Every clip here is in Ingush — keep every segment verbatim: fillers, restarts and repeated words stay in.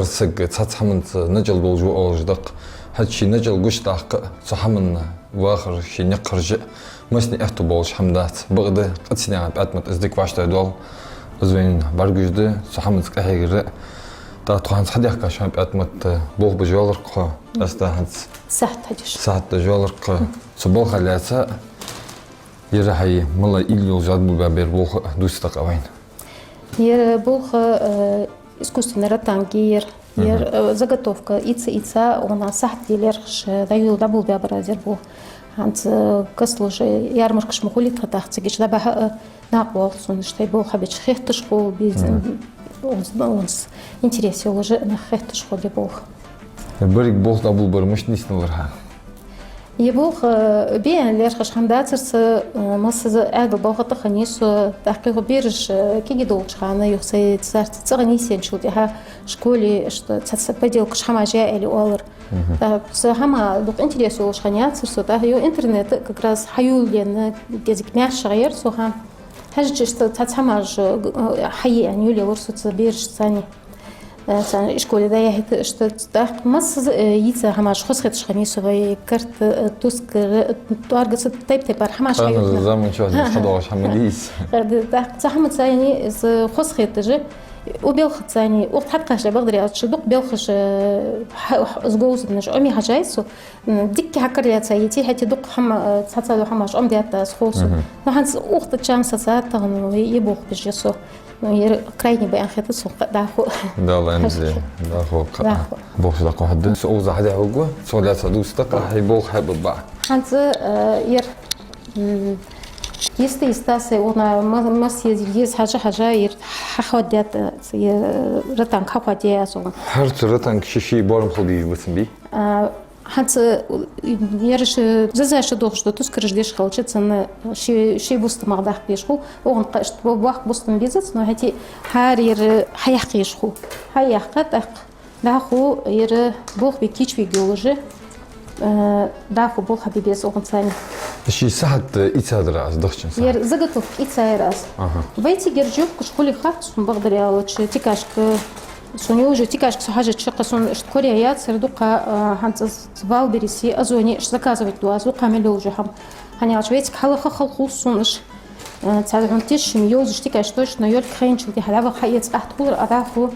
Саг цхьацца хӀаманца начӀал долаш ва оалаш да-кх. ХӀаьта ший начӀал гуш, тӀаккха цу хӀаманна вахар, ший никъ хержа, массане аьттув болаш хӀама дац. Бакъда, къацанаькъан ПаьтӀмат из дика вӀаштӀехьадоал, из вайна бӀаргагуш да, цу хӀаманца къахьегар. ТӀаккха тхо хӀанз хьадехкаш хьона, ПаьтӀмат, болх бе йоаллар-кх хьо, къаьстта хӀанз сахьат хьадеш. Сахьат деш йоаллар-кх хьо. Цу балха лаьца, ер хьай мел илли йолаш дӀаболабаь болх дувцаргда-кх вайна. Ер болх, э, искусственный ротанг я ер. Ер, э, заготовка ийца-ийца, укхаза сахьат де лаьрхӀаш, э, дӀайолла, дӀаболабаь бар аз ер болх. ХӀанз, э, кастлуш, э, ярмаркаш ма хулий тха тӀаккха, цига чу дӀабахьа, э, накъавоал сона, иштта ер болх хьабеча хетташ хул, бийца, укхаза, укхаза интерес йолаш нах хетташ хул ер болх. Берригаш болх дӀаболабар мишта нийсделар хьа? Ер болх, э, бе аьнна лаьрхӀаш хӀама дацар са, э, массаза Ӏаьдала балха тӀа хиннай со, тӀаккха юха бераш, э, кегий долча хана, юха сай царца цӀагӀа нийсъенначул тӀехьагӀа школе, иштта цхьацца поделкаш, хӀамаш яь аьле оалар. ТӀаккха цу хӀаман дукха интерес йолаш хиннаяцар со, тӀаккха юха интернета как раз хьайолаенна, кӀезига маьрша гӀер со хӀама. Хьажача, иштта цхьацца хӀамаш, э, хьае аьнна йолаелар со цу берашца цхьана. Э, цхьана школе дӀаяхьийта, иштта тӀаккха массаза, э, йийца хӀамаш хоза хеташ хиннай са, вай карта, э, тускар, э, тӀоарга, цу тайп-тайпара хӀамаш хьайойтта. Заман чухь хьадоагӀаш хӀама дий из? Э, да, тӀаккха цу хӀамаца цхьана из хоза хеташ, укх балхаца цхьана, укх тӀа хьакхаьчача, бакъдар аьлча, дукха балхаш, э, хьа-, хьа-, из говзанаш Ӏомае хьажай со, м, дикка хьакарлаьца йиций, хӀаьта дукха хӀама, э, цхьацца дола хӀамаш Ӏомадаьд аз, хов сона. ХӀанз укх тӀа чам саца тахан, э, ер болх беш я со. Ну, ер крайний ба аьнна хетац сона, кхы дӀахо. Дала аьнна де, дӀахо кхы. ДӀахо. Болх дӀакхухьаргда. Со укхаза хьадехьа вугу, цох лаьца дувцаргда-кх хьа, болх хьабаьб. ХӀанз, э, ер, м, йист-йист сай укхаза ма-, масса еза, еза хьажа-хьажа, ер хьахоадаьд, э, ер ротанг хьахоадаьд аз укхаза. ХӀара цу ротанга ший-ший боарам хила дезаш ба цун, бий? А, ХӀанз, э, ераш, э, зиза шу дохаш дола тускараш деш хилча, цунна ший, ший бустамах даккха дезаш хул, укхун кхы иштта бо-, боккха бустам безац, но хӀаьта хӀара ер, э, хьаяккха езаш хул. Хьаяккха, тӀаккха дӀахо ер, э, болх бе кийчвергйолаш, э, дӀахо болх хьабе беза укхунца цхьана. Ший сахьат, э, ийцадар аз, дахчан сахьат? Ер заготовка ийцаяр аз. Аха. Вай цига ер жоп куш хулий хац сона, бакъдар аьлча, тикашка Сона йолча тикашка со хьажача, кхы сона иштта кораяь яцар дукха, а, хӀанз из Вайлдберрисе, Озоне иштта заказывать ду аз дукха мел йолча хӀама. ХӀана аьлча вайцига хьалха хала хул сона уж, а, цхьа хьона тешшам йолаш тикаш точно йолга хайначул тӀехьа дӀаваха хьаэца ахьт хулар, а дӀахо,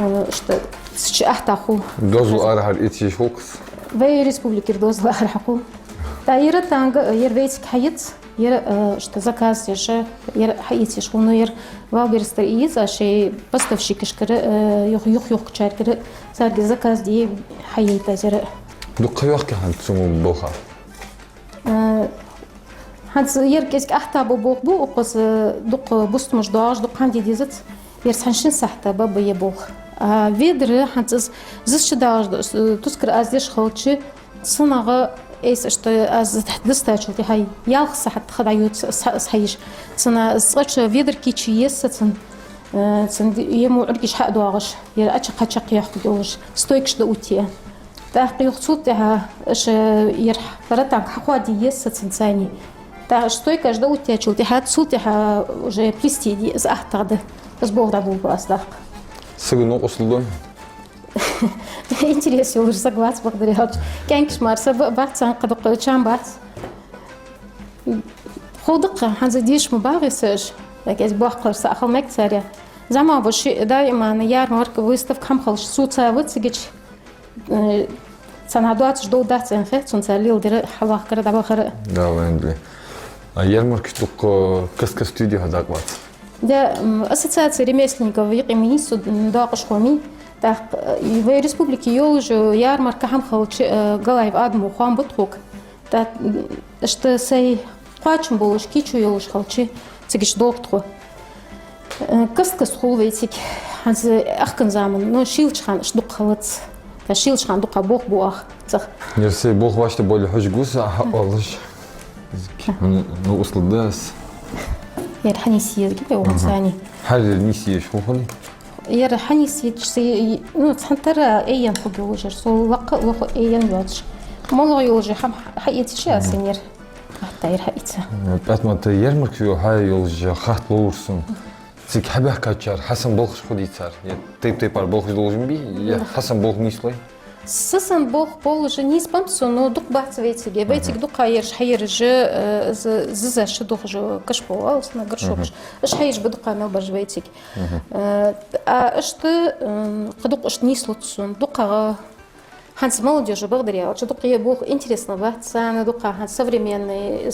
а, иштта цу чу ахьт хул. Дозал арахьара эца йиш хул-кх из? Вай республикера дозал арахьа хул. ТӀаккха ер танга, ер вайцига хьаэц. Ер, э, иштта заказ еш, ер хьаэца йиш хул, ну, ер Вайлдберрис тӀара ийца, шоай поставщикашкара, э, юх-, юхь-юхкачаргара, царга заказ де хьаейт аз ер. Дукха ха йоахк хьона цу мо болха? Э, хӀанз ер кӀезига ахьт бола болх ба, укхаза дукха бустамаш доагӀаш, дукха хӀама де дезац, ер цхьан-шин сахьата ба ер болх. А ведар, хӀанз из зизача доагӀаш, э, тускар аз деш хилча, цунах айса иштта аз дустачул тӀехьа ялх сахьат ха дӀайода са, са, са хьаеш. Цунна цкъача ведар кийчъе еза са цун, э, цун ди-, ер мо Ӏургаш хьа а доагӀаш, ер чакх-чакх йоахкаргйолаш, стойкаш дӀаоттае. ТӀаккха юха цул тӀехьа аша ер ротанг хьахоаде еза са цун цхьана. ТӀаккха аша стойкаш дӀаоттаечул тӀехьа, цул тӀехьа уже плести де, из ахьт тӀа да. Из болх дӀаболабу аз тӀаккха. Сага новкъостал дой? Интерес йолаш саг вац, бакъдар аьлча. КӀаьнкаш мара са ба-, бац, царна кхы дукха чам бац. Ховргда-кх, хӀанз дешаш ма багӀий са уж. КӀезига боккхагӀа са хила мег царех. ЗӀамагӀа ба ши-, даиман ярмарка, выставка хӀама хилча, со ца ва цига чу. Э, цхьаннахьа доацаш дов дац аьнна хет сона цар леладер, хьалвахкар, дӀавахар. Да, ваьннад. А ярмаркаш дукха каст-каста дий хьа, дакъа вац? Да, м, ассоциация ремесленников юкъе ма йий со, м, доакъашхо ма йий. ТӀаккха, э, вай республике йолаш ярмарка хӀама хилча, э, Галаев Адама хоам ба тхога. ТӀаккха, м, иштта сай кхоачам болаш, кийчо йолаш хилча, цига чу доагӀа тхо. Э, каст-каста хул вайцига, хӀанз ахкан заман, ну, шийлача хана иштта дукха хилац. ТӀаккха шийлача хана дукха болх бу оаха цӀагӀа. Ер сай болх вӀаштӀехьабоале хьожаргва са, хьаоалаш. М, ну, услуг да аз. Ер хьанийсъе еза гиба, вон сани. Хьажар нийсъеш хул хьона? Ер хьанийсъеча сай, ну, цхьан тара айен хургйолаш, со лакха а лоху айен йоацаш. МалагӀа йолаш хӀама хьаэцаш я аз ер. ХӀаьта ер хьаийца. Э, ПаьтӀмат, ярмарка йо-, хьа йолаш хатта ловр сона. Цига хьабаьхкачар хьасан болхаш хургдий цар? Е тайп-тайпара болхаш долаш бий, е хьасан болх нийслой? Са санна болх болаш нийсбеннаб со, но дукха бац вайцига. Вайцига дукха ераш хьаераш, э, з-, зизаш духаш, кашпо оал цунах, горшокаш. Уж хьаераш ба дукха мел бараш вайцига. Э, а иштта, м, кхы дукха иштта нийслуц сона. Дукха хӀанз молодёжь бакъдар аьлча, дукха е болх интересно бац царна, дукха хӀанз современный,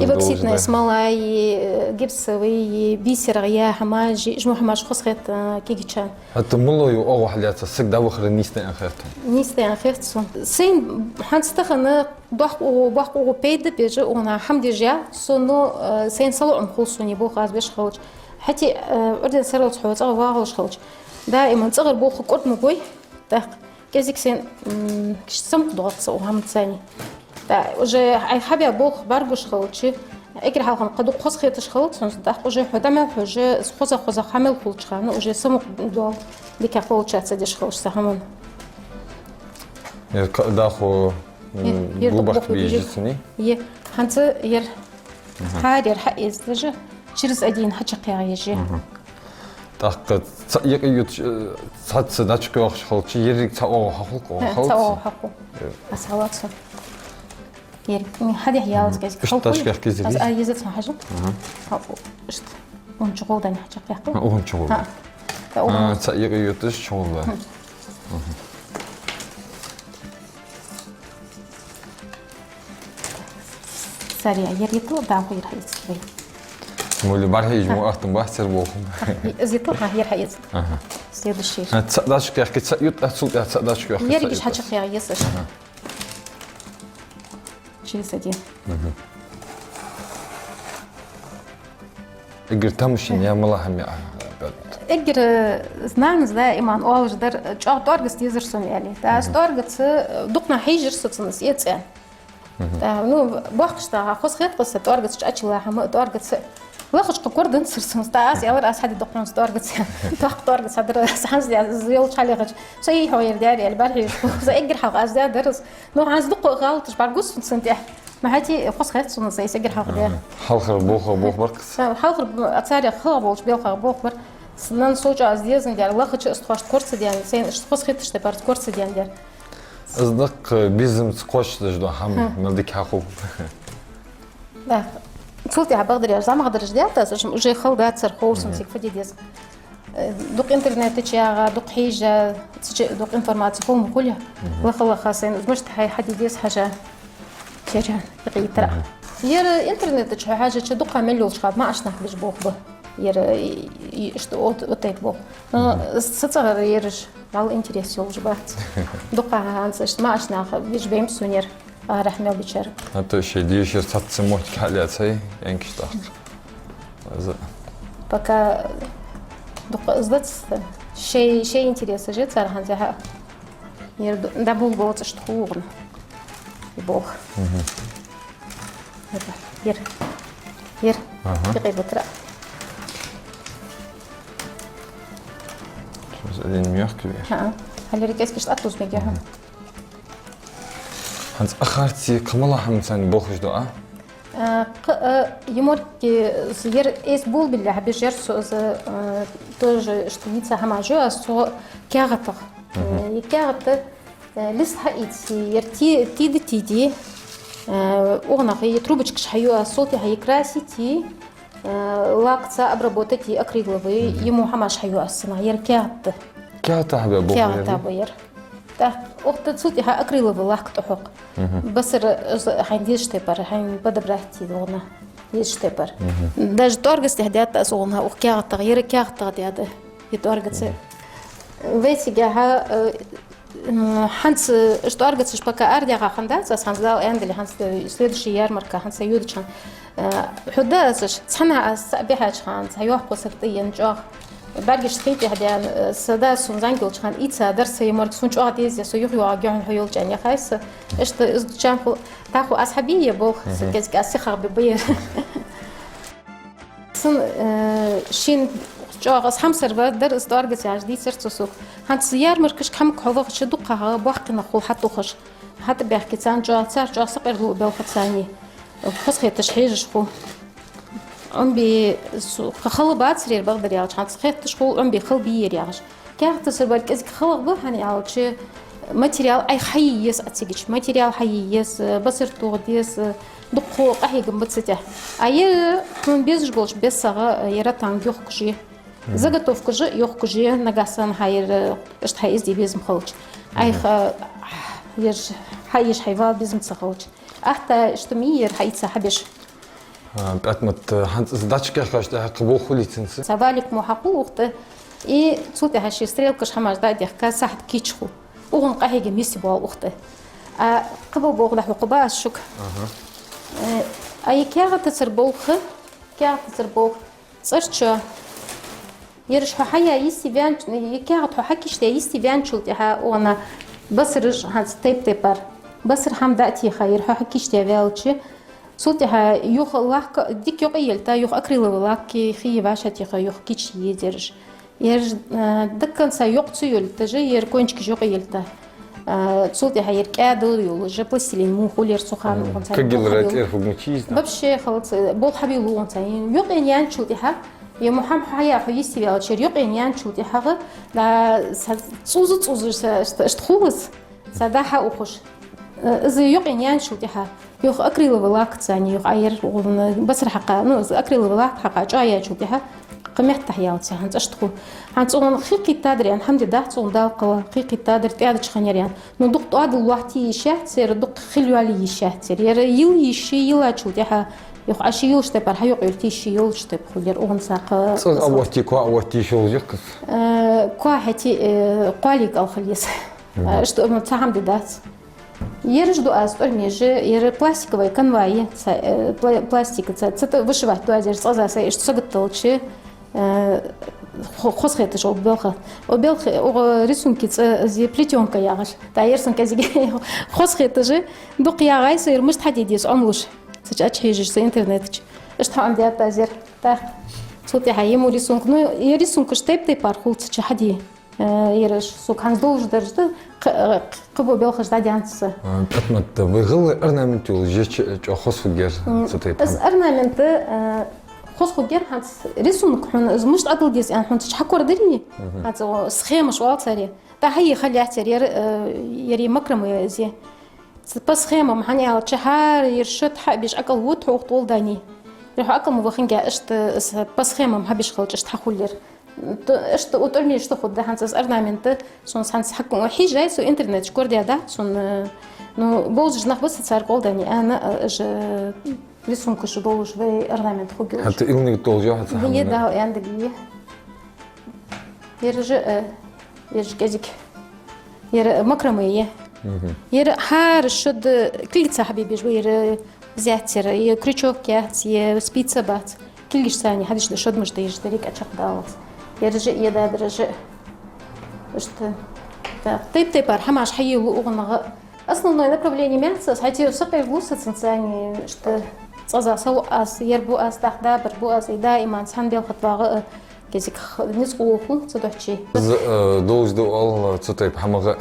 эбоксидная смола, э, гипсовый, бисерах яь хӀамаш, уж мо хӀамаш хоза хет, э, кагийчарна. ХӀаьта мала я оагӀув хьалаьца саг дӀавахар нийсденна хет? Нийсденна хет сона. Сайна хӀанз тахан доккха угӀу, боккха угӀу пайда беш, угӀу хӀама деш я со, но, э, сайна салоӀам хул сона ер болх аз беш хилча. ХӀаьта, э, урден сарралца хьо цӀагӀа вагӀаш хилча, даим цӀагӀара болх кӀорда ма гой, тӀаккха кӀезига сайна, м, кхы самукъадоал со угӀу хӀаманца. ТӀаккха уже Ӏа хьабаь болх бӀаргагуш хилча, эггара хьалха кхы дукха хоза хеташ хилац хьона, тӀаккха уже хьо дӀа мел хьож, хоза-хоза хьа мел хулача хана уже самукъадоал, дика получаться деш хилча цхьа хӀама. Ер кхы дӀахо, м, ер губах бийжи цунна? Е, хӀанз ер хӀара ер хьаэца деза, через один хьачакхъяха еза. ТӀаккха цхьа юкъе юташ, э, цхьацца дӀачакхъяккхаш хилча, еррига цхьа оагӀув хьахул, оагӀув хьахул. Цхьа оагӀув хьахул. Аз хьалаца. Еррига, м, хьадехьа ялаз кӀезига. Иштта хьалхул. ТӀачакхъяккха еза? Аз, а, еза цхьа хьажа. Аха. Хьа, иштта. Укх чу гӀолла дӀа хьачакхъяккха. А, укх чу гӀолла. ХӀа. ТӀа укх. А, цхьа юкъе юташ чу гӀолла. Цар ер йитла, дӀахо ер хьаэцаргда вай. Мули бӀарахьежа мо ахтам бац цар болхам. Из йитла, хӀа, ер хьаэцаргда. Аха. Следующий. А, цхьа дӀачакхъяккха, цхьа ют, а, цул тӀехьа цхьа дӀачакхъяккха. Ерригаш хьачакхъяха еза уж. Аха. Через один. Эггара тамашийна я мала хӀама я, а, бӀаргагу? Эггара, э, нанас даим оалаш дар, чӀоагӀа тӀоаргаца дезар сона аьле. ТӀаккха аз тӀоаргаца, э, дукха хьийжар со цунна, аз эцӀен. ТӀаккха, ну, боккхагӀча хана хоза хет-кх са тӀоаргаца чӀоагӀа чулла хӀама, тӀоаргаца. Лахача кхы корадаьннад цар сона, тӀаккха аз аьлар, аз хьаде дукха хӀама тӀоаргаца. Доккха тӀоаргаца хьадар, аз хӀанз де, из йолча хьалехача. Со йий хьо ер даьр аьле, бӀарахьежа. Со эггара хьалха аз даьдар из. Ну, хӀанз дукха гӀалаташ бӀаргагу сона цунна тӀехьа. Ма хӀаьта хоза хет сона из эггара хьалха даьр. Хьалхара болх болх бар-кх из? Хьалхара, а, царех хала болча белхах болх бар. С-, нанас чӀоагӀа аз дезандаь, лахача аз тхоашта кора ца даьнна, сайна иштта хоза хеташ тайпара кора ца даьннадаь. Из даккха безамца кхоачашдеш дола хӀама, мел дика хьахул. Да. Цул тӀехьа бакъдар аьлча, зӀамагӀдараш даьлар аз, уже хала дацар, ховр сона цига фу де деза. Э, дукха интернета чу ягӀа, дукха хьежа, цу чу дукха информаци хул ма хулий. Лаха-лаха сайна из мишта хьа-, хьаде деза хьажа. Чаран, юкъе йитар. Ер интернета чу хьо хьежача дукха мел йолча хана маӀача наха беш болх ба. Ер, и, и, иштта от-, оттайта болх. Но са цӀагӀара ераш мел интерес йолаш бац. Дукха хӀанз иштта маӀача наха беш бейм сона ер. Арахьа мел бичара. ХӀаьта шоай дешар цхьацца моттиг хьалаьцай, энкаш тӀаккха. Из. Пока дукха из дац, шоай, шоай интересаш я цар хӀанз хьа. Ер ду-, дӀаболабалац иштта хул укхун. Ер болх. Ер. Ер. Аха. Юкъе битар. Чуз один мягкий вер. ХӀаа. Хьалерик эскаш тӀатузмеге, хӀаа. ХӀанз а харци кхы мала хӀаманца болхаш да, а? Э, кхы, э, юморки, э, ер эс болабеллехьа беш яр со из, э, тоже, что ница хӀама жо, а со каьхатах. Э, и каьхата, э, лист хьаийца, ер ти-, тида тиди, э, угӀанах и трубочкаш хьаю, а сол тӀехьа и красити, э, лакца обработать и акриловый, ему хӀамаш хьаю аз санна, ер каьхата. Каьхата хьабаь болх ба ер? Каьхата ба ер. ТӀаккха укх тӀа цул тӀехьа акриловый лак тӀахьокх. Басар, э, хьайна дезача тайпара, хьайна подобрать де догӀна. Дезача тайпара. Даже тӀоаргаца тӀехьа даьд аз угӀанах, укх каьхатах, ер каьхатах даьд. И тӀоаргаца. Вайцига хьа, э, М, хӀанз, э, иштта тӀоаргацаш пока арадаьха хиннадац аз, хӀанз Дала аьннадале, хӀанз, э, следующий ярмарка, хӀанз са йодача хана, э, хьо да аз, цхьаннахьа аз цхьа бихьача хана, цхьа йоккха саг тӀаена чӀоагӀа. БӀаргашта хий тӀехьа даьнна, э, са дас сона зӀамига йолча хана, ийца дар са юморка, сона чӀоагӀа деза, со юхайоагӀа гехьан хьо йолча аьнна, яхай са. Иштта из чам хул, тӀаккха аз хьабий ер болх, са кӀезига аз сихагӀа бе ба ер. Цун, э, шин чӀоагӀа аз хьамсара ва дар из тӀоаргаца яхаш дийцар цо сога. ХӀанз ярмаркашка хӀамага хьо вахача дукха хьа боккхий нах хул хьатӀаухаш. ХьатӀабаьхке царна чӀоагӀа, цар чӀоагӀа сакъердалу белха царна. Хоза хеташ хьежаш хул. Ӏомабе су-, хала бацар ер, бакъдар аьлча, хӀанз хетташ хул Ӏомабе хала бий ер яхаш. Каьхатацара бар кӀезига халагӀа ба, хӀана аьлча материал Ӏайха хьае еза Ӏа цига чу. Материал хьае еза, басар тоха деза, дукха къахьегам ба цу тӀа. А ер хьона безаш болча бесагӀа, ер ратан йохкаш я. Заготовкаш а йохкаш я, нагахьа санна хьа ер, иштта хьаэзде безам хилча. Ӏайха, ер хьаеш хьайвала безам ца хилча. Атта иштта ма йий ер хьаийца хьабеш. А, ПатӀмат, хӀанз из дӀачукхаьхача тӀехьа кхы болх хулий цунца? Цхьа валик мо хьакхувл укх тӀа, и цул тӀехьа ший стрелкаш хӀамаш дӀадехка, сахьат кийча хул. Укхун къахьегам йисте боал укх тӀа. А кхыбола болх дӀахьокхаргба аз шуга. Аха. Э, а из каьхатацара болх, каьхатацара болх цӀерчоа. Ераш хьо хьаяь йисте ваьннчул, из каьхат хьо хьакийчдаь йисте ваьннчул тӀехьа, укхун басараш хӀанз тайп-тайпара. Басар хӀама дӀатеха, ер хьо хьакийчдаь ваьлча, цул тӀехьа юха лахка, дика юкъе ялийта, юха акриловый лакки хий вӀашагӀтеха юха кийчъе еза ераш. Ер, э, до конца юкъе ца ялийташ, ер кончикаш юкъе ялийта. Э, цул тӀехьа ер кӀаьдал йолаш, пластилин мо хул ер цу хана. Мгм. Кагил рай тӀера хӀугмачийз да? Вообще хилац, болх хьабийллу укхунца. Юкъе яьнначул тӀехьа, е мухьам хьаяь хьо йисте ваьлча, ер юкъе яьнначул тӀехьагӀа, да, са цӀуза-цӀуза са, са, са хулац. Са дӀа-хьа ухаш. Э, из юкъе яьнначул тӀехьа, юха акриловый лаккаца, юха Ӏа ер, укхун басар хьакха, ну, из акриловый лакк хьакха, чӀоагӀъяьнначул тӀехьа, кхы меттахьа ялийта, хӀанз иштта хул. ХӀанз цу укхун хий кхийттадар аьнна, хӀама де дац цу укхун Дала кхелла, хий кхийттадар тӀаьдача хана яр аьнна. Ну, дукха тӀоадал лохьте йиш яц ер, дукха хила йоалае йиш яц ер. Ер йила йиш я, йиллачул тӀехьа, юха Ӏа ше йолча тайпара хьаюкъе ялийта йиш я, йолча тайпара хул ер, укхунца кхы. ЦӀагӀа а отте, коа а отте йиш йолаш я-кх из? Э, коа хьаьте, э, кхоале кӀал хила еза. Мгм. Э, иштта, м, цхьа хӀама де дац. Ераш ду аз тӀормеш, ер пластиковый канва я, ца, э, пла-, пластика, ца, цу тӀа вышивать ду аз ераш цкъаза сай, иштта сагот долча, э, хо-, хоза хеташ укх белха. Укх белха, укх рисунка цӀи, из плетёнка яхаш. ТӀа ер сона кӀезига хоза хеташ, дукха ягӀай со ер мишта хьаде деза Ӏомалуш. Цу чу Ӏочухьежаш со интернета чу. Иштта хьаӀомадаьд аз ер. ТӀаккха цул тӀехьа ер мо рисунка, ну, ер рисункаш тайп-тайпара хул цу чу хьаде. Э, ераш сога хӀанз долаш дараш да, кх-, э, кхыбола белхаш дӀадаьннад са. А, ПатӀмат, вай гӀалгӀай орнамент йолаш еча чӀоагӀа хоза хургьяр. М, цу тайпара. Из орнамент, э, хоза хургьяр хӀанз рисунок хьона, из мишта Ӏодилла деза аьнна хьона цу чу хьакорадарий? Мгм. ХӀанз, о, схемаш оал царех. ТӀа хьае хила яц ер, ер, э, ер макраме я из. Ц-, по схемам, хӀана аьлча, хӀара ер шод хьабеш акӀал вуд хьо укх тӀа гӀолла дани. Ер хьо акӀал ма ваханге, иштта, с-, по схемам хьабеш хилча, иштта хьахул ер. Т-, иштта, у тӀормеш иштта хургда, хӀанз из орнамент, сона хӀанз хьакъ-, хьежай со интернета чу, корадаьдац сона, э, ну, бовзаш нах ба са цар гӀолла дани, аьнна, э, уж, э, рисункаш долаш вай орнамент хургйолаш. ХӀаьта илниг долаш я хьа цу хӀаман? Е, да, аьнна дагайий. Ераш, э, ераш кӀезига. Ер макраме я. Мгм. Ер хӀара шод кулгаца хьабе безаш ба, ер зяц ер, е крючок яц, е спица бац. Кулгашца хьадеш да шод, мишта еш да, рикӀа чакхдалац. Ераш, е дадараш. Иштта. Так, тайп-тайпара хӀамаш хьайийлу укхунагӀа. Основной направление меца, хӀаьта сакъердалу са цунца, иштта цкъаза салу аз, ер бу аз, тӀаккха дабар бу аз, и даиман цхьан белха тӀа вагӀа, э, кӀезига х-, низ къулуху ца дохчий. З-, э, долаш да оал цу тайпа хӀамагӀа,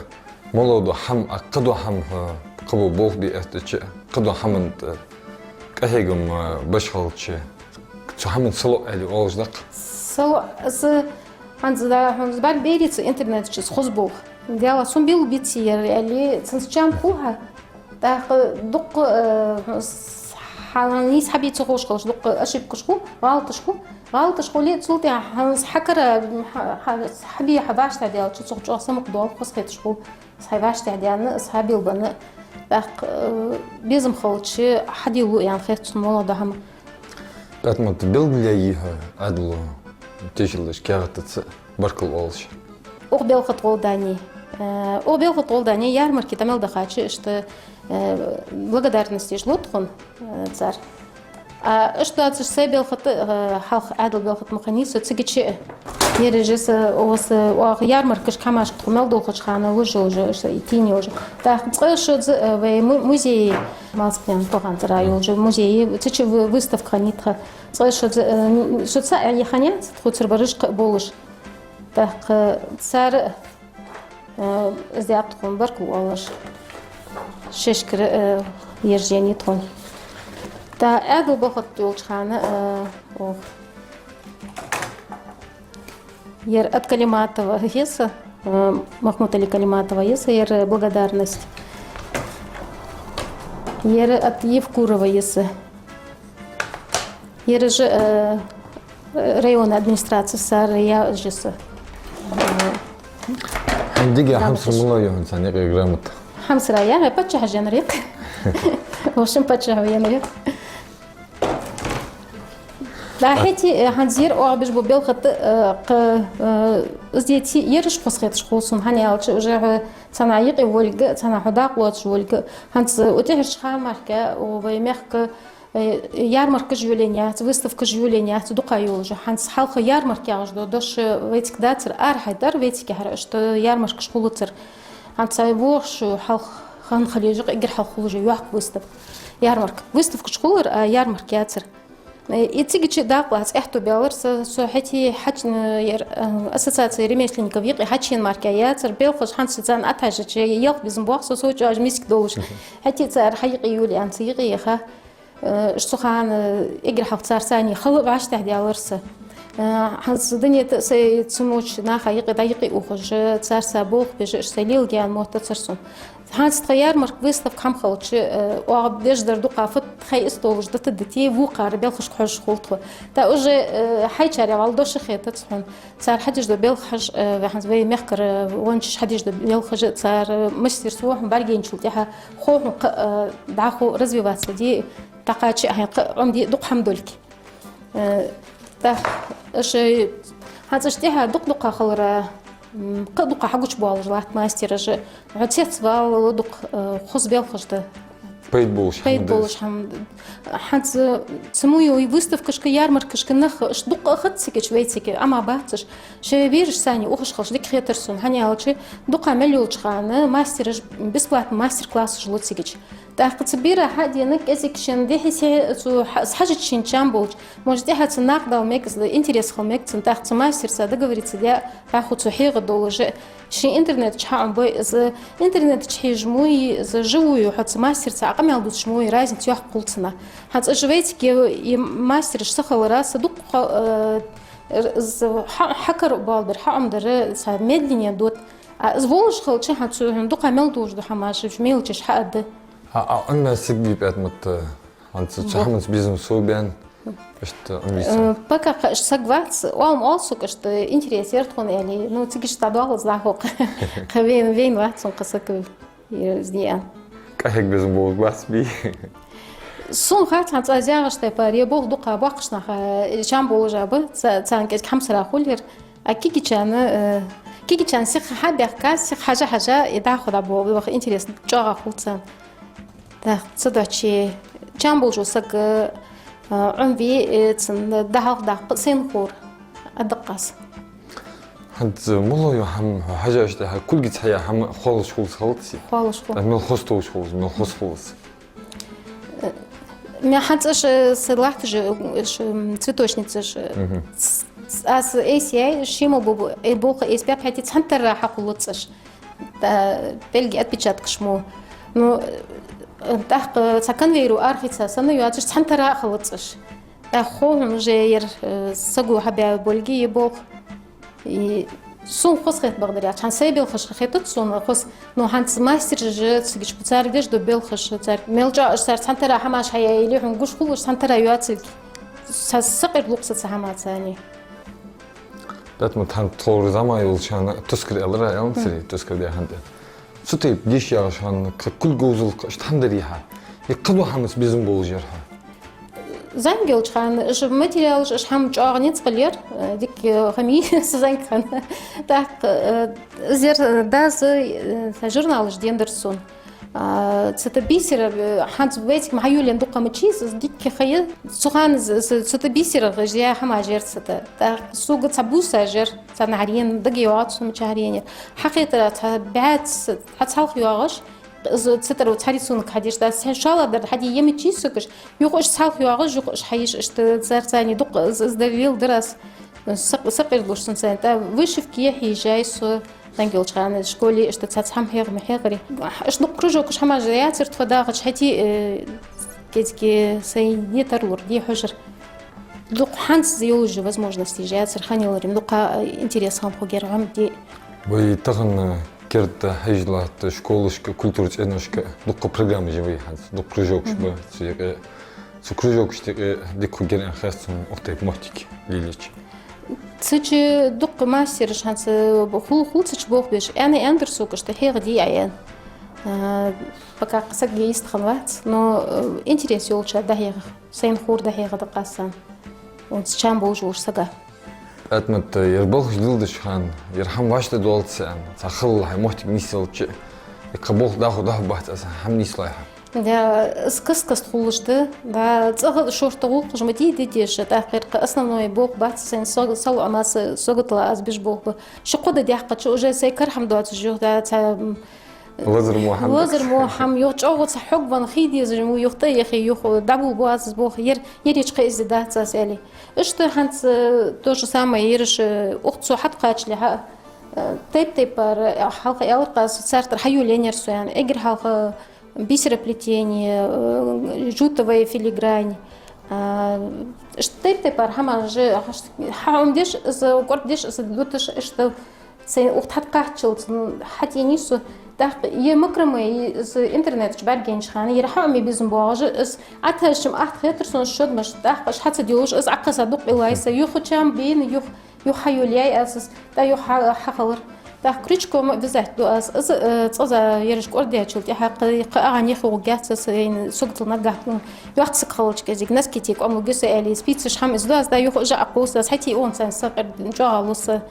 мел дола хӀама, а кхыдола хӀама, э, кхыбола болх бе эттача, кхыдола хӀаман, э, къахьегам, э, беш хилча, цу хӀаман сало аьле оалаш да-кх. Сало, аз хӀанз да, хӀанз бар берица интернета чу из хоза болх. Дела, сона белла бици ер, аьле, цунца чам хул хьа. ТӀаккха дукха, э, с-, хьалан нийса хьабе ца ховш хилча, дукха ошибкаш хул, гӀалаташ хул. ГӀалаташ хуле, цул тӀехьа хьаланца хьакара, хьа-, хьа-, хьабе хьа башха даьлча, цох чӀоагӀа самукъадоал, хоза хеташ хул. Из хьай вӀаштӀехьа даьнна, из хьабелла бенна. ТӀаккха, э, безам хилча, хьадийлу аьнна хет сона мел дола хӀама. ПатӀмат, белгалъяьй хьо Ӏаьдало тешалдеш каьхатаца баркал оалаш. Укх белха тӀа гӀолла дани. Э, укх белха тӀа гӀолла дани, ярмарке тӀа мел дахача, иштта, э, благодарносташ лу тхона, э, цар. А иштта доацаш сай белха тӀа, э, хьалха Ӏаьдала белха тӀа ма хиннай со, цигача, э, ераш са, оаха, оаха ярмаркашка хӀамашка тхо мел долхача хана луш йолаш, иштта, и тини йолаш. ТӀаккха цкъа шозза, э, вай му-, музее, Малсагнаькъан Тохан цӀерагӀа йолча музее, цу чу вы-, выставка хиннай тха. Цкъа шозза, э, шозза а яханьяц, тхоцара бараш кхы а болаш. ТӀаккха цар, э, из даьд тхона баркал оалаш. Шоашкара, э, ераш енай тхона. ТӀаккха Ӏаьдала бахьан долча хана, э, ох. Ер от Калиматова я са, э, Махмуд-Али Калиматова я са, ер благодарность. Ер от Евкурова я са. Ер же, э, районни администраци сар я же са. Э, Хьа дика, да, хьамсара мула йохан царна юкъе грамота? Хьамсара я, паччахьа жена рек. В общем, паччахьа вена рек. Да, хӀаьта, э, хӀанз ер оагӀбеш бу белхат, э, кха, э, из дети ераш хоза хеташ хул сона, хӀана аьлча уже, э, цхьаннахьа юкъе волга, цхьаннахьа хьо дакъа лоацаш волга. ХӀанз, э, у тӀехьарча хана мара, э, у вай мехка, э, ярмаркаш йолаенна яц, выставкаш йолаенна яц, дукха йолаш. ХӀанз хьалха ярмарка яхаш дола дош, э, вайцига дацар, арахьа дар вайцига яхар, иштта ярмаркаш хулацар. ХӀанз цхьа вохаш хьалха хана хиле, эггара хьалха хулаш йоккха выставка. Ярмарка. Выставкаш хулар, а ярмарка яцар. Э, и цига чу дакъа лаца аьттув баьлар са, со хӀаьта хьач-, э, ер, э, ассоциация ремесленников юкъе хьачуена мара яцар, белхаш хӀанз царна атхьажача, ялх безам боагӀа со, со чӀоагӀа миска долаш. ХӀаьта цар хьа юкъе йолаенна, цу юкъе яха. Э, уж цу хана, э, эггара хьалха цар сани хала вӀаштӀехьадаьлар са. Э, хӀанз дунен тӀа сай цу моча наха юкъе, дӀа юкъе ухаш, цар са болх беш, уж сай леладаьнна моттацар сона. ХӀанз тха ярмарка, выставка хӀама хилча, э, оагӀбеш дар дукха фу тхай истолаш дата дати, вокхар белхашка хьожаш хул тхо. ТӀаккха уже, э, хьайчарех вӀалла дош хетац хьона. Цар хьадеш дола белхаш, э, вай хӀанз вай мехкара вончаш хьадеш дола белхаш, цар, э, мастерство хьона бӀаргайначул тӀехьа хов хьона кхы, э, дӀахо развиваться де, дӀакхача а хьайна кхы Ӏомаде дукха хӀама долга. Э, тӀаккха уж, э, хӀанз уж тӀехьа дукха-дукха хилара, м, кхы а дукха хьагучабоалаш латт мастераш. Хьо цецвала дукха, э, хоза белхаш да. Пайда болаш хӀама да. Пайда болаш хӀама. ХӀанз цу мо йола выставкашка, ярмаркашка нах, уж дукха а хӀаьта цига чу вайцига, амма бац уж. Шоай бераш сани ухаш хилча дика хетар сона, хӀана аьлча дукха мел йолча хана мастераш бесплатни мастер-классаш лу цига чу. ТӀаккха цу бера хьадена кӀезига шин дехьа-сехьа цу хьа-, хьажача шин чам болча, может, тӀехьа цу накъадала мег, интерес хила мег цун, тӀаккха цу мастерца договориться де, тӀаккха цу хьегӀа долаш, шин интернета чу хьаӀомабой из, интернета чу хьежа мо, из живую хьо цу мастерца Ӏа къамаьл дувцаш мо, разница йоккха хул цунна. ХӀанз уж вайцига и мастераш са хилара, са дукха, э, из хьа-, хьакара боалабер, хьаӀомадар, цхьа медленнее да. А из волаш хилча, хӀанз цу хьона дукха мел долаш да хӀамаш, уж мелочаш хьаадда. А, а, Ӏомаяь саг вий, ПаьтӀамат, хӀанз цу хӀаманца безам совбаьнна, иштта Ӏомавий саг? Э, пока кхы иштта саг вац, оал-м оал сога, иштта интерес яр тхона аьле. Ну, цига иштта дӀадоагӀа из дӀахо кхы. Кхы вайна, вайна вац сона кхы саг, э, из диан. КӀаьхьарга безам болаш вац бий? Сона хац, хӀанз цу аз яхача тайпара, е болх дукха боккхийча наха, э, чам болаш а ба, ца-, царна кӀезига хьамсара хул ер. А кегийчарна, э, кегийчарна сиха хьабаьхка, сиха хьажа-хьажа, и дӀахо дӀабоагӀа, ваха интерес чӀоагӀа хул царна. ТӀаккха цудухьа чам болаш вола саг, э, Ӏомаве, э, цун дӀахьалхадаккха сайна ховр, адаккха аз. ХӀанз мула йола хӀама хьо хьажача тӀехьа, кулгаца хьаяь хӀама хоалуш хул из, хилац? Хоалуш хул. А мел хоза товш хул из, мел хоза хул из? Э, мел хӀанз уж, э, са латташ, э, уж, м, цветочницаш, э, мгм, ц-, ц-, аз айса яьй, ший мо бу-, э, болх айса баьб, хӀаьта цхьан тара хьакхоллац уж. ТӀа пӀелги отпечаткаш мо. Ну, э, тӀаккха цхьа конвейеро арахийца санна йоацаш, цхьан тара а хилац уж. ТӀаккха хов хьона уже ер, э, саго хьабаь болга е болх. И сона хоза хет бакъдар яц, хӀанз сай белхаш хетац сона хоза, но хӀанз мастераш же цига чу ба, цар деш дола белхаш, цар мел чӀоагӀа уж цар цхьан тара хӀамаш хьаяь яле, хьона гуш хул уж цхьан тара йоацилга. Са-, сакъердалу-кх са цу хӀамаца аьнна. ПаьтӀамат, хӀанз тховра зӀамига йолча хана тускар аьлар, аьлар царех, тускар даь хӀанз тӀа. Цу тайпа деша ягӀаш хьона кхы кулг говзал, кхы иштта хӀама дарий хьа? Е кхыдола хӀамаца безам болаш яр хьо? ЗӀамига йолча хана уж материалаш, уж хӀама чӀоагӀа низ хилар, э, дика, э, хӀама я са зӀамига хана. ТӀаккха, э, из яр, э, дас, э, журналаш деннадар сона. А, цу тӀа бисера, э, хӀанз вайцига ма хьайолаенна дукха ма чий из, из дика ха я. Цу хана з-, з-, цу тӀа бисера гӀаж я хӀама жер цу тӀа. ТӀаккха сога цхьа буса жер, царна хьарена, дага йоагӀац сона мича хьаренаяр. Хьакхетар цхьа бӀаьца, цхьа цхьалха йоагӀаш, из цу тӀара цхьа рисунок хьадеш, да, цхьа шоллагӀдар хьаде е ма чий согаш, юха уж цхьалха йоагӀаш, юха уж хьаеш, иштта цар цани дукха из, из дар леладар аз. Сакъ-, сакъердалуш сона царна. ТӀа вышивка е хьежай со, зӀамига йолча хана школе, иштта цхьацца хӀама хьеха ма хьехари. Иштта дукха кружокаш хӀамаш яцар тхо дагӀача, хӀаьта, э, КӀезига сай не тарлур ди хьожар. Дукха хӀанз йолаш возможностеш яцар хьан яларим, дукха интерес хӀама хургьяр хӀама де. Вай тахан керда хьежлат школашка, культура цӀеношка дукха программа жи вай хӀанз, дукха кружокаш ба, цу юкъе, цу кружокаш тӀа дика хургьяр аьнна хет сона укх тайпа моттиг лелача. Цу чу дукха мастераш хӀанз хул, хул цу чу болх беш. Аьнна, аьннадар сога, иштта хьегӀа дий Ӏа аьнна. А, пока саг йистхинна вац, но, э, интерес йолча дӀахьегӀа, сайна ховр дӀахьегӀа да къасан. Унца чам болаш волаш сага. ПатӀмат, ер балхаш леладеча хана, ер хӀама вӀаштӀехьадоалац аьнна, цхьа хала хьай моттиг нийсъелча, ер кхы болх дӀахо дӀахо бац аз хӀама нийслой хьа. Да, из каст-каста хулаш да, да, цӀагӀа шортта гӀулакхаш ма дий де дезаш, тӀаккха ер кхы основной болх бац сайна, сог-, салоӀамца, саготал аз беш болх ба. Ши-кхо ди даьккхача уже сай кара хӀама доацаш юха, да, цхьа, м, лазар мо хӀама. Лазар мо хӀама, юха чӀоагӀа цхьа хьогвенна хий дезаш мо юха тӀа яхе, юха дӀаболабу аз из болх, ер, ерригача кхы из дац аз аьле. Иштта хӀанз, э, то же самое, ераш, э, укх цо хьатӀакхачалехьа, э, тайп-тайпара, э, хьалха аьлар-кх аз, цар тӀара хьайолаеннаяр со аьнна. Эггара хьалха бисероплетение, э, джутовая филигрань, а, иштта тайп-тайпара хӀамаш, хьаӀомадеш, из кӀордадеш, из дуташ, иштта сайна укх тӀа хьатӀакхаччалца, ну, хьатӀаеннай со. ТӀаккха ер макраме, из интернета чу бӀаргаяйнача хана, ер хьаӀомабе безам боагӀаш, из Ӏаташшам атта хетар сона шодмаш, тӀаккха аш хьа ца делуш, из Ӏокхесса дукха къилла я са, юха чам бена, юха, юха хьайолаяьй аз из, тӀа юха хьа-, хьахилар. ТӀаккха крючком вязать ду аз, из, э, цкъаза ераш кӀордадаьчул тӀехьагӀа кхы, кхы агӀан яхе гӀоргьяц аз, сайна саготал наггахьа тӀун. Йоккха саг хилча кӀезига носки тӀа кӀоам лургья со аьле, спицаш хӀама из ду аз, да юха уж Ӏокхувс аз, хьатӀаийца царна са къер чӀоагӀа лу са.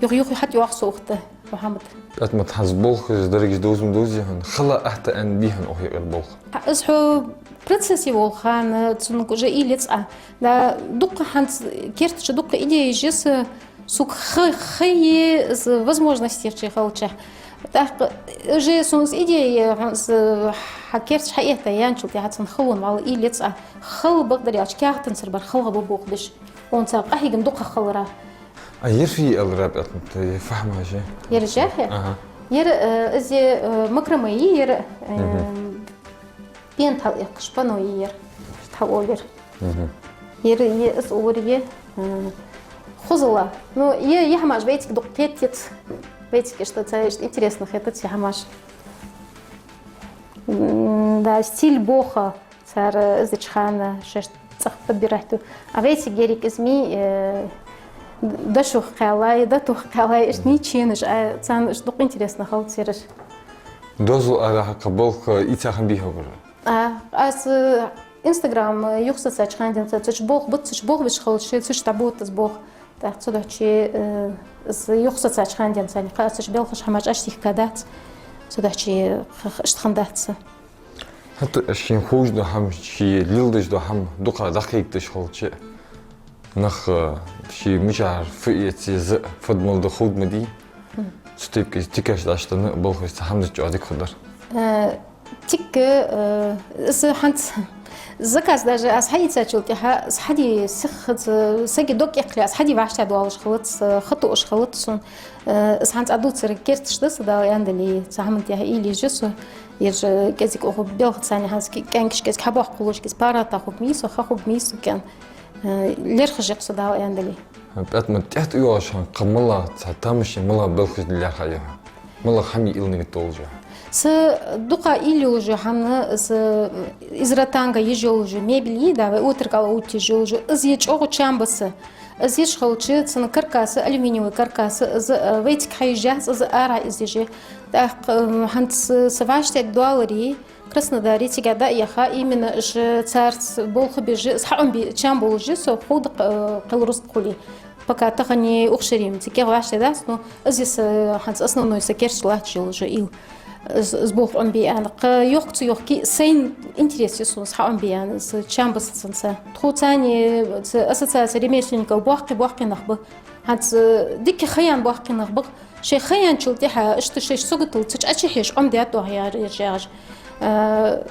Юха, юха хьатӀайоагӀа со укх тӀа, Мухьаммад. ПатӀмат, хӀанз болхаш дерригаш довза ма довзий хьона, хала атта аьнна дий хьона укх юкъера болх? Из хьо процессе волча хана, цунга уже уйла ец Ӏа. Да, дукха хӀанз керта чу дукха идеяш я са, сога ха-, хайи из возможностеш хилча. ТӀаккха уже сона из идея, хӀанз хьа керта чу хьаэтта яьнначул тӀехьагӀа цун халон вӀалла уйла ец Ӏа. Хала, бакъдар аьлча, каьхатанцара бар хала ба болх беш. Унца къахьегам дукха хилара. А ер фу я аьлар, ПатӀмат, ер фу хӀама я? Ер жахе? Аха. Ер, э, из, э, макраме я ер, э, пенал эккхаш, панно я ер. Иштта хьаоал ер. Ер, ер из оалар я, э, хозал. Ну, ер, ер хӀамаш вайцига дукха кхетац. Вайцига иштта цхьа иштта интересно хетац ер хӀамаш. М, да, стиль боха. Цар, э, из деча хана шоашта цӀагӀа подбирать ду. А вайцига еррига из ма йий, э, дошух кхаьлай, дотух кхаьлай, иштта нийсача хана, а, царна иштта дукха интересно хилац ераш. Доазол арахьа кхы болх ийца хиннабий хьогара? А, аз, э, Instagram, э, юхасоцача хана денз, цу чу болх бац, цу чу болх беш хилча, цу чу дӀабода аз болх. ТӀаккха цудухьа, э, аз юхасоцача хана денз, кхы аз цу чу балхаш хӀамаш Ӏочудийхка дац. Цудухьа х-, х-, иштта хиннадац. ХӀаьта шийна ховш дола хӀама, ше леладеш дола хӀама дукха дӀакхайкадеш хилча, нах, э, ший мичара фу эца еза, фу да мала да ховргда ма дий. Цу тайпара тикаш дӀачуденна балхаш цхьа хӀама дича чӀоагӀа дика хургдар. Э, тика, э, из хӀанз заказ даже аз хьаийцачул тӀехьагӀа, аз хьаде сиха, сага дог эккхале, аз хьаде вӀаштӀехьадоалаш хилац, э, ха тоъаш хилац сона. Э, из хӀанз Ӏа дувцар керташ да са, Дала аьннадале, цу хӀаман тӀехьа уйла еш я со. Ераш кӀезига укх балхаца хӀанз кӀа-, кӀаьнкаш кӀезига хьабоаккхалуш, кӀезига паргӀата хургья со, ха хургья со кӀаьнк. Э, лерхӀаш я-кх со, Дала аьннадале. ПатӀмат, тӀехьа тӀайоагӀаш хьона кхы мала цхьа тамашийна, мала балхаш лаьрхӀа я хьа? МалагӀа хӀама я уйла нигат долаш я хьа? Са дукха уйла йолаш я хӀама, са из ротанга еш йолаш я, мебель я, да, вай отаркал оттаеш йолаш я, из я чӀоагӀа чам ба са. Из еш хилча, цун каркас, алюминиевый каркас, из, э, вайцига хьаеш яц, из арахьа из еш я. ТӀаккха, э, хӀанз са вӀаштӀехьадоаларе, Краснодаре цига дӀаяха, именно уж царца болх беш, из хьаӀомабе чам болаш я со, ховргда, э, кхы рузкъа хуле. Пока тахан укх шера цига вӀаштӀехьадац, но из я са хӀанз основной са керта чу латташ йолаш я уйла. Из, из болх Ӏомабе аьнна. Кхы йохк ца йохке, сайна интерес я сона из хьаӀомабе аьнна, из чам ба са цунца. Тхоца цхьана, цу ассоциаци ремесленников боккхий-боккхий нах ба. ХӀанз дика ха яьнна боккхий нах ба. Шоай ха яьнначул тӀехьагӀа, иштта шоай саготал цу чу Ӏочухьежа Ӏомадаьд оаха яр-, яр-, яхаш. Э,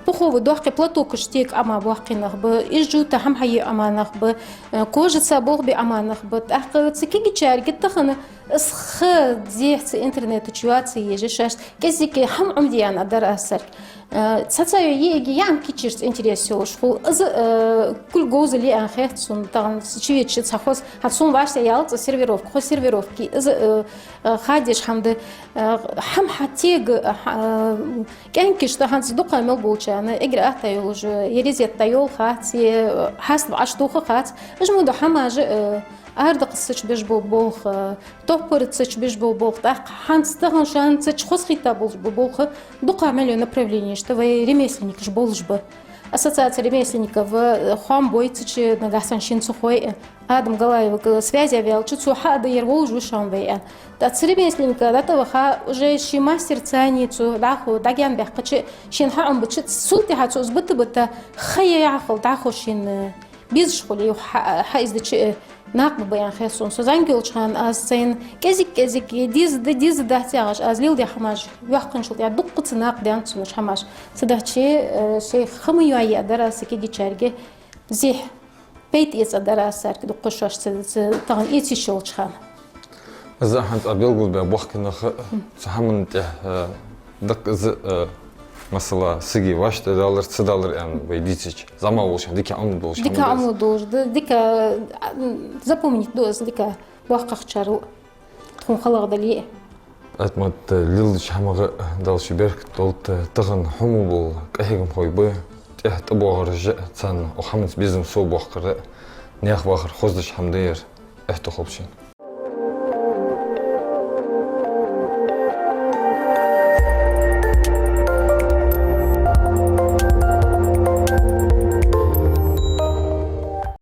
пуховый доккхий платокаш тега Ӏома боккхий нах ба, из джута хӀама хьае Ӏома нах ба, э, кожаца болх бе Ӏома нах ба. ТӀаккха цу кегийчарга тахан из ха дехьа цу интернета чу йоаца еза шоашта. КӀезига хӀама Ӏомаде аьнна дар аз царга. Э, цхьацца йиӀига яам кийчъярца интерес йолаш хул. Из, э, кулг говзал я аьнна хет сона, тахан чувеча цхьа хоза. ХӀанз сона вӀашта яьлар цу сервировка, хоза сервировка. Из, э, э, хадеш хӀама да, э, хӀама хьатега, э, хьа-, э, кӀаьнкашта хӀанз дукха мел болчарна, эггара атта йолаш, э, е резетта йола хац, е, э, хьаста вӀашагӀдоха хац. Уж мо да хӀамаш, э, арадаккха цача беш бола болх, э, топпара цача беш бола болх, тӀаккха хӀанз тахан шоана цача хоза хийтта болаш бола болх, дукха мел йола направленешта вай ремесленникаш болаш ба. Ассоциация ремесленников, э, хоам бой цача, нагахьа санна шийна ца хой, э, Адам Галаевга связь ваьлча, цо хьа а даьр волаш ва шоана вай, аьнна. ТӀаккха цу ремесленника дӀатӀаваха, уже ший мастерца цхьана цо дӀахо дӀагаьнабаьккхача, шийна хьаӀомабича, цул тӀехьа цо из бита-бита, ха яхьа хила дӀахо шийна, э, безаш хуле, юха хьа-, хьаиздича, э, накъабаьнна хет сона. Со зӀамига йолча хана аз сайна кӀезиг-кӀезига деза да, деза дац яхаш, аз леладаь хӀамаш йоаккхачул тӀехьа дуккхаза накъадаьннад сона уж хӀамаш. Цудухьа, э, шоай ха ма йоае дар аз са кагийчарга, зехьа пайда эца дар аз царга дуккха шоаш ца, ца тахан эца йиш йолча хана. Из хӀанз Ӏа белгалбаь боккхий нах цу хӀаман тӀа, э, дакъа из, э, масала, сага вӀаштӀехьадалар, ца далар аьнна вай дийцача, зӀамига волча хана дика Ӏомаду долаш хӀама да из. Дика Ӏомаду долаш да, дика, а, запомнить ду из, дика боккхагӀчарел тхона халагӀа дале а. Ӏатмат, э, леладеча хӀамагӀа Дала ший беркат долда, э, тахан хьо мо бола къахьегамхой ба, тӀехьа тӀабоагӀараш а, царна укх хӀаманца безам совбоаккхар а, наьха вахар хозадеш хӀама да ер, аьттув хилба шоана.